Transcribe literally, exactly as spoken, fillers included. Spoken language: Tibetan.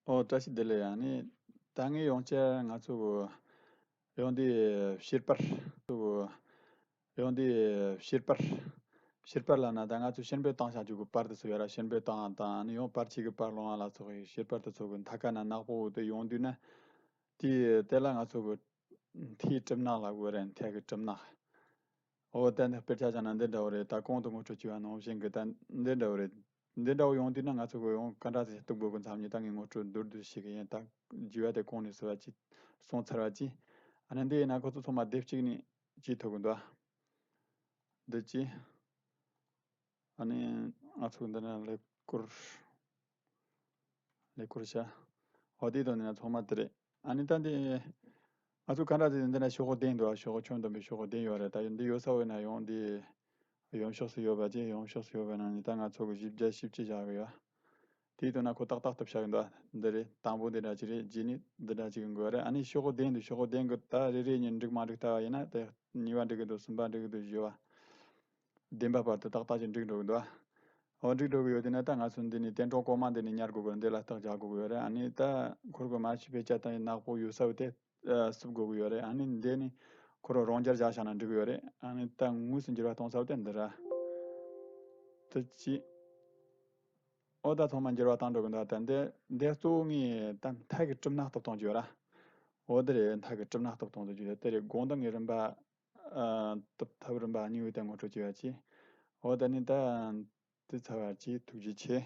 ཨོ་བཀྲ་ཤིས་བདེ་ལེགས། ཡང་ནི་ད་ངས་ཡོང་བྱས་ང་ཚོ་གི་ཡོང་འདི་བཤེར་པར་ཚོ་གི་ཡོང་འདི་བཤེར་པར་བཤེར་པར་ལབ་ན་ད་ང་ཚོ་ཕྱིར་འབུད་བཏང་བྱ་རྒྱུ་གི་པར་དེ་ཚོ་ཡོད་ར། ཕྱིར་འབུད་བཏང་དང་ནི་ཡང་པར་ཆས་གི་པར་སློང་བ་ལ་སོགས་པའི་བཤེར་པར་དེ་ཚོ་གི་མཐའ་ཁ་ན་ནག་པོ་དེ་ཡོང་དུས་ན། དེ་དེ་ལ་ང་ཚོ་གི་མཐའི་གྲིབ་ནག་ལབ་དགོས་རེད། མཐའ་གི་གྲིབ་ནག་ཨོ་ད་འདི་དཔེར་ཆ་བཞག་ན་འདི་འདྲ་བོ་རེད། ད་གོང་དུ་ངོ་སྤྲོད་བྱས་པ་ནང་བཞིན་གི་ད་འདི་འདྲ་བོ་རེད། འདི་འདྲ་བོ་ཡོང་དུས་ན་ང་ཚོ་གི་ཡང་ག་འདྲ་ཟེར་གཏུག་དགོས་གི་མཚམས་ཉིད་ད་ངས་ངོ་སྤྲོད་མདོར་བསྡུས་ཤིག་ཡིན། ད་བརྗོད་པ་དེ་གོང་ནས་ཟེར་བ་ཅིག་སོང་ཚར་བ་ཅིག་ཨ་ནི་འདི་ཡིན་ན་ཁོ་ཚོ་ཚང་མ་སྡེབ་གཅིག་ནས་བྱེད་ཐུབ་གི་འདུག་འདི་ཅི། ཨ་ནི་ང་ཚོ་འདི་ན་ཀླད་ཀོར་ཀླད་ཀོར་བྱ། འོ་དེའི་དོན་ནི་ང་ཚང་མ་དེ་རེད། ཨ་ནི་ད་འདི་ང་ཚོ་ག་འདྲ་ཟེར་འདི་ན་ཤོག་གུ་གདན་འདུག་ཤོག་གུ་ཁྱོན་བསྡོམས་པའི་ཤོག་གུ་གདན་ཡོད་རེད། ད་འདི་ཡོད་ས་བས་ན་ཡང་འདི་གཡོན་ཕྱོགས་སུ་ཡོད་པ་ཅི། གཡོན་ཕྱོགས་སུ་ཡོད་པ་ན་ནི་ད་ང་ཚོ་གི་བཞི་བརྒྱ་བཞི་བཅུ་བཞག་གི་ཡོད། དེའི་དོན་ན་ཁོ་ཏག་ཏག་ཏུ་བཞག་གི་འདུག་འདི་རེད། དང་པོ་འདི་འདྲ་ཅིག་རེད། རྗེས་ནི་འདི་འདྲ་ཅིག་གི་འགོད་རེད། ཨ་ནི་ཤོག་གུ་གདན་འདུག་ཤོག་གུ་གདན་གི་ད་རེ་རེ་གཉིས་འགྲིག་མ་འགྲིག་ལྟ་བ་ཡིན་ན་དེ་གཉིས་པ་འགྲིག་གི་འདུག་གསུམ་པ་འགྲིག་གི་འདུག་བཞི་བ། བདེན་པ་བར་དུ་ཏག་ཏག་ཅིག་འགྲིག་འགྲོ་གི་འདུག་འོ་འགྲིག་འགྲོ་གི་ཡོད་དེ་ན་ད་ང་ཚོ་འདི་ནས་དེ་འགྲོ་གོང་མ་འདི་ནས་ཉར་དགོས་གི་རེད། འདི་ལ་རྟགས་རྒྱག་དགོས་གི་ཡོད་རེད། ཨ་ནི་ད་ཁོར་གི་མ་ཤི་བེ་ཅ་ད་ནག་པོ་ཡོད་ས་བོ་དེ་བསུབ་དགོས་གི་ཡོད་རེད། ཨ་ནི་འདི་ནི་ཁོ་རང་རང་འཇགས་བཞག་བཞག་ན་འགྲིག་གི་ཡོད་རེད། ཨ་ནི་ད་དངོས་སུ་འགྱུར་བ་གཏོང་ས་བོ་དེ་འདི་ར། དེ་ཅི། ཨོ་ད་ཚང་མ་འགྱུར་བ་བཏང་འགྲོ་གི་འདུག་ད་འདི་འདི་གཙོ་བོ་ངས་ད་མཐའ་གི་གྲིབ་ནག་སྟོབས་གཏོང་རྒྱུ་ཡོད་ར། འོ་དེ་རེད། མཐའ་གི་གྲིབ་ནག་སྟོབས་གཏོང་རྒྱུ་ཡོད་དེ་རེད། སྒོང་ལྡང་གི་རིམ་པ། ཨ། སྟབས་ཐབས་རིམ་པ་གཉིས་པོའི་སྟེང་ངོ་སྤྲོད་བྱས་པ་ཅི། འོ་ད་ནི་ད་དེ་ཚར་བ་ཅི། ཐུགས་རྗེ་ཆེ།